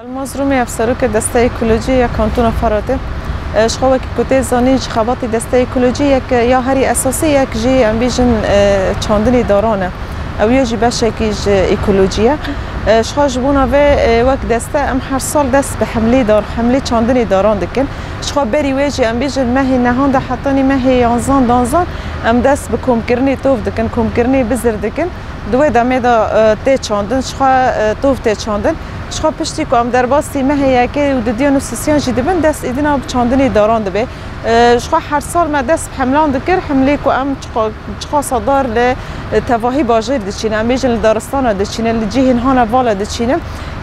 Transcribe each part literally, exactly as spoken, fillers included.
Elmaz Rûmî, hevserokê Desteya Ekolojî ya Kantona Feratê. E, ji xwe wekî ku tê zanîn, ji xebatê Desteya Ekolojî yek ya herî esasî, yek jî em bêjin, e, çandinê daran e. Ew ya jî beşekî ji ekolojî ye. E, ji xwe ji bona vê, e, wek deste em her sal dest bi hemlê dar, hemlê çandinê daran dikin. Ji xwe berî wê jî em bêjin mehê nehan de hetanî mehê yanzan danzan em dest bi komkirinê tov dikin, komkirinê bizir dikin. Di wê demê de, e, tê çandin, ji xwe, e, tov tê çandin. Ji xwe piştî ku em derbasî mehê yekê û didiyan û sisiyan jî dibin, dest êdîna bi çandinê daran dibe. E, ji xwe her sal me dest bi hemlan dikir, hemlê ku em çiqa-, çiqasa dar li, e, tevahî bajêr diçîne, em bêjin li daristana diçîne, li cihên hane vala diçîne.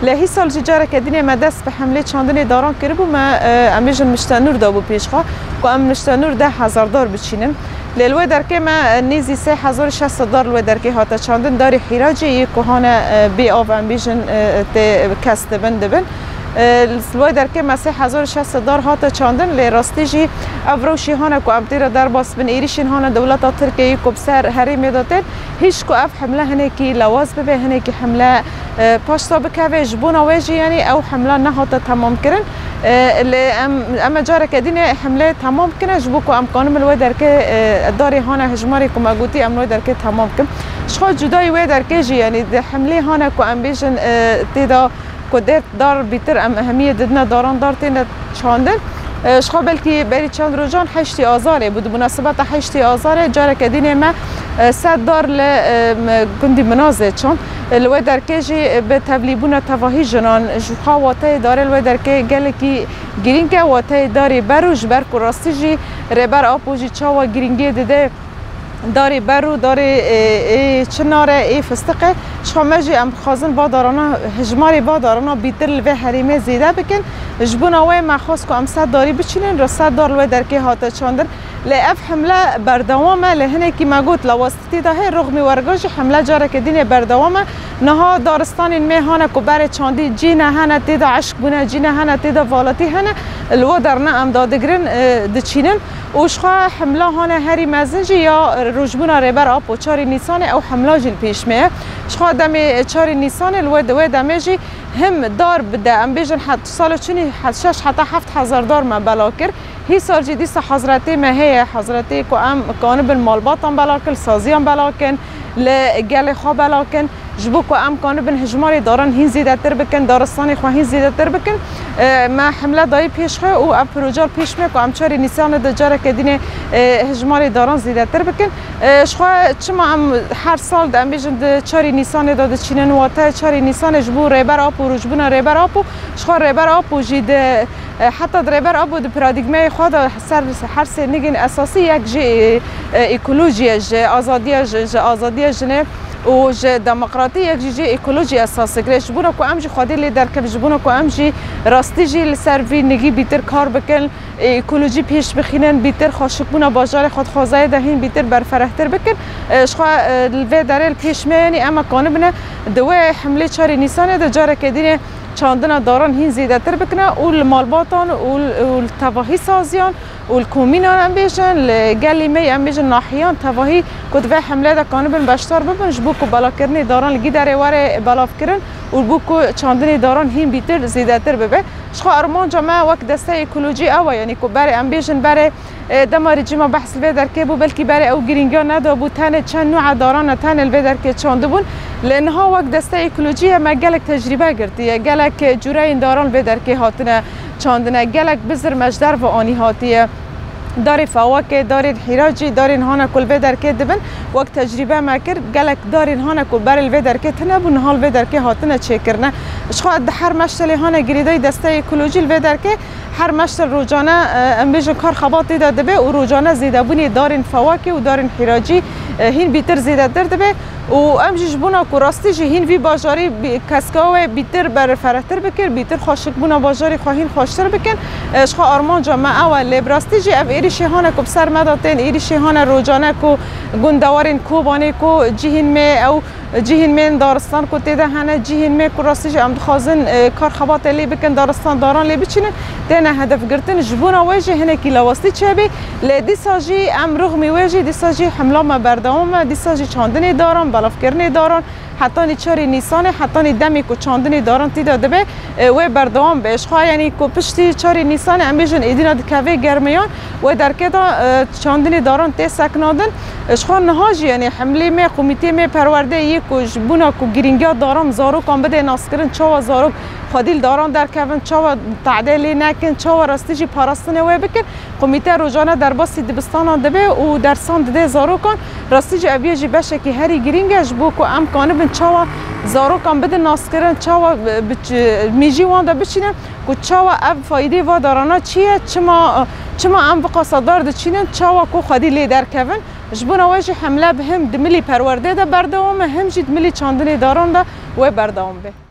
Lê hîsal jî careke dînê me dest bi hemlê çandinê daran kiribû, me, e, em bêjin miştenûr dabû pêş xwe, ku em miştenûr deh hezar dar biçînin. Lê li wê derkê me, e, nêzî sê hezar û şeş sed dar li wê derkê hate çandin, darê hîracê yê ku hane, e, bê av, em bêjin, e, tê kes dibin, dibin. E, li wê derkê me sê hezar û şeş sed dar hate çandin, lê rastî jî ev rewşê hane ku em tê re derbas bin, êrîşên hane dewleta Tirkiyeyê ku bi ser herêmê de tên, hîç ku ev hemle hinekî lewaz bibe, hinekî hemle, e, paşta bikeve, ji bona wê jî, yanî ew hemle nehate temam kirin. E, lê em, em ê careke dînê hemlê temam bikine, ji bo ku em kanibin wê derkê, e, darê hane hejmarê ku me gotî, em wê derkê temam bikin. Ji xwe cudayî wê derkê jî, yanî di hemlê hane ku em bêjin, e, tê de ku dê dar bîtir em ehemiyê didine daran, dar têne çandin. E, ji xwe belkî berî çend rojan heştê Azarê bû. Di munasebeta heştê Azarê careke dînê me, e, sed dar li, e, me gundî Minazê çand. E, li wê derkê jî bi tevlîbûna tevahî jinan ji xwe wateyê darê li wê derkê gelekî girîng e, wateyê darê berû, ji ber ku rastî jî Rêber Apo jî çawa girîngiyê dide darê berû, darê, e, ê çinar e, ê fistiq e. Ji xwe me jî em dixwazin va darana, hejmarê va darana bîtir li vê herêmê zêde bikin. Ji bona wê me xwest ku em sed darî biçînin, re sed dar li wê derkê hate çandin. Lê ev hemle berdewam e, lê hinekî me got lawastî tê de heye, rixmî werga jî hemle careke dînê berdewam e. Niha daristanên me hane ku berê çandî cî ne hene tê de eşk bûne, cî ne hene tê de valatî hene, li we derne em dadigirin, e, diçînin. Û ji xwe hemla hane herî mezin jî ya rojbûna Rêber Apo çarê Nîsanê, ew hemla jî li pêş me ye. Ji xwe demê çarê Nîsanê li wê, di wê demê jî him dar bide, em bêjin het-, sala çûnî het-, şeş heta heft hezar dar me bela kir. Hîsal jî dîsa hezretê me heye, hezretê ku em kanibin malbatan bela kin, saziyan bela kin, li gelê xwe bela kin. Ji bo ku em kanibin hijmarê daran hîn zêdetir bikin, daristanê xwe hîn zêdetir bikin, e, me hemle dayî pêş xwe û ev proje li pêş me ku em çarê Nîsanê de careke dînê, e, hijmarê daran zêdetir bikin. E, ji xwe çima em her sal de, em bêjin di çarê Nîsanê de diçînin, wate çarê Nîsanê ji bo Rêber Apo, rojbûna Rêber Apo, ji xwe Rêber Apo jî di, e, heta di Rêber Apo di paradîgmeyê xwe de ser her sê nigên esasî yek jî, e, e, ekolojî ye, ji azadiya, ji, ji azadiya jinê û ji demokratî, yek jî jê ekolojî esas dikire. Ji bona ku em jî xwedî lê derkevin, ji bona ku em jî rastî jî li ser vî nigî bîtir kar bikin, ekolojî pêş bixînin, bîtir xweşikbûna bajarê xwe di xwezayê de hîn bîtir berferehtir bikin. E, ji xwe, e, li vê derê li pêş me, yanî em ê kanibine di wê hemlê çarê Nîsanê de careke dînê çandina daran hîn zêdetir bikine û li malbatan û, û li tevahî saziyan û li komînan, em bêjin, li gelê me, em bêjin nahiyan tevahî ku di vê hemlê de kanibin beşdar bibin, ji bo ku belakirinê daran li Gîderê were belavkirin û bo ku çandinê daran hîn bîtir zêdetir bibe. Ji xwe armanca me wek desteya ekolojî ew e, yanî ku berê, em bêjin, berê, e, dema rejîma behs li vê derkê bû, belkî berê ew girîngiya nedabû, tenê çend nû daran e tenê li vê derkê çandibûn. Lê niha wek desteya ekolojî ye me gelek tecrîbe girtiye, gelek, e, cûreyên daran li vê derkê hatine çandine, gelek bizir me ji derve anî hatiye. Darê fewakê, darên hîracî, darên hane ku li vê derkê dibin, wek tecrîbe me kir, gelek darên hane ku berê li vê derkê tune bû, niha li vê derkê hatine çêkirine. Ji xwe di her meştelê hane girêdayî desteya ekolojî li vê derkê her meştel rojane, e, em bêjin kar xebatê de dibe û rojane zêdebûnê darên fewakê û darên hîracî, e, hîn bîtir zêdetir dibe. Û em jî ji bona ku rastî jî hîn vî bajarî bî-, keska wê bîtir berferehtir bikin, bîtir xweşikbûna bajarê xwe hîn xweştir bikin, e, ji xwe armanca me ew e. Lê bi rastî jî ev êrîşê hane ku bi ser me de tên, êrîşê hane rojane ku gundewarên Kobanê ku cihên me ew cihên me yên daristan ku tê de hene, cihên me ku rastî jî em dixwazin, e, kar xebatê lê bikin, daristan daran lê biçînin, têne hedefgirtin. Ji bona wê jî hinekî lawastî çêbî. Lê dîsa jî em rixmî wê jî, dîsa jî hemla me berdewam e, dîsa jî çandinê daran, Alavkirinê daran hetanî çarê Nîsanê, hetanî demê ku çandinê daran tî de dibe, e, wê berdewam be. Ji xwe, yanî ku piştî çarê Nîsanê em bêjin êdîna dikeve germiyan, wê derkê de, e, çandinê daran tê sekinandin. Ji xwe niha jî, yanî hemlê me, komîtê me perwerdeyê yê ku ji bona ku girîngiya daran zarokan bide naskirin, çawa zarok xwedî li daran derkevin, çawa tade lê nekin, çawa rastî jî parastinê wê bikin. Komîte rojane derbasî dibistanan dibe û dersan dide zarokan. Rastî jî ev yê jî beşekî herî girîng e, ji bo ku em kanibin çawa zarokan bidin naskirin, çawa bi, bi, mîjî wan de biçînin, ku çawa ev faydê va darana çi ye, çima, çima em viqasa dar diçînin, çawa ku xwedî lê derkevin. Ji bona wê jî hemle bi him di milî perwerdê de berdewam e, him jî di milî çandinê daran de wê berdewam be.